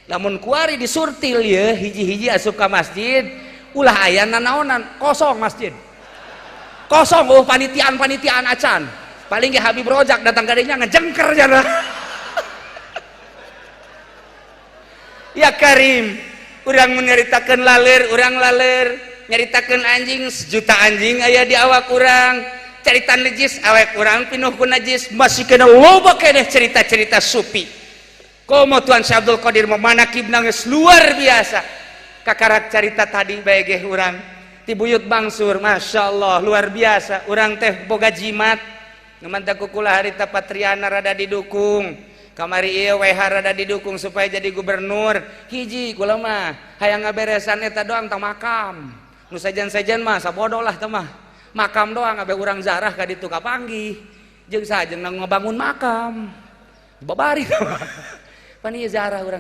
Lamun kuari disurtil ye hiji-hiji asup ka masjid, ulah aya nanaonan, kosong masjid. Kosong oh panitiaan-panitiaan acan. Paling ge Habib Rojak datang ka dinya ngejengker jana. Ya Karim, urang menyeritakan laler, urang laler, nyaritakeun anjing sejuta anjing aya di awak urang, carita najis awak urang pinuh ku najis, masih kena loba keneh cerita-cerita supi. Komo Tuan Syekh Abdul Qadir memanakib nangis luar biasa. Kakarak carita tadi bae ge urang ti buyut bangsur, Masya Allah luar biasa. Urang teh boga jimat. Nu mantap kukula harita Patriana rada didukung. Kamari ieu WH rada didukung supaya jadi gubernur. Hiji kula mah hayang ngaberesan eta doang tah makam. Nu sejen-sejen mah sabodo lah teh mah. Makam doang abe urang zarah ka ditu kapanggih. Jeung sajeng ngebangun makam. Babari. Pan ieu zarah urang.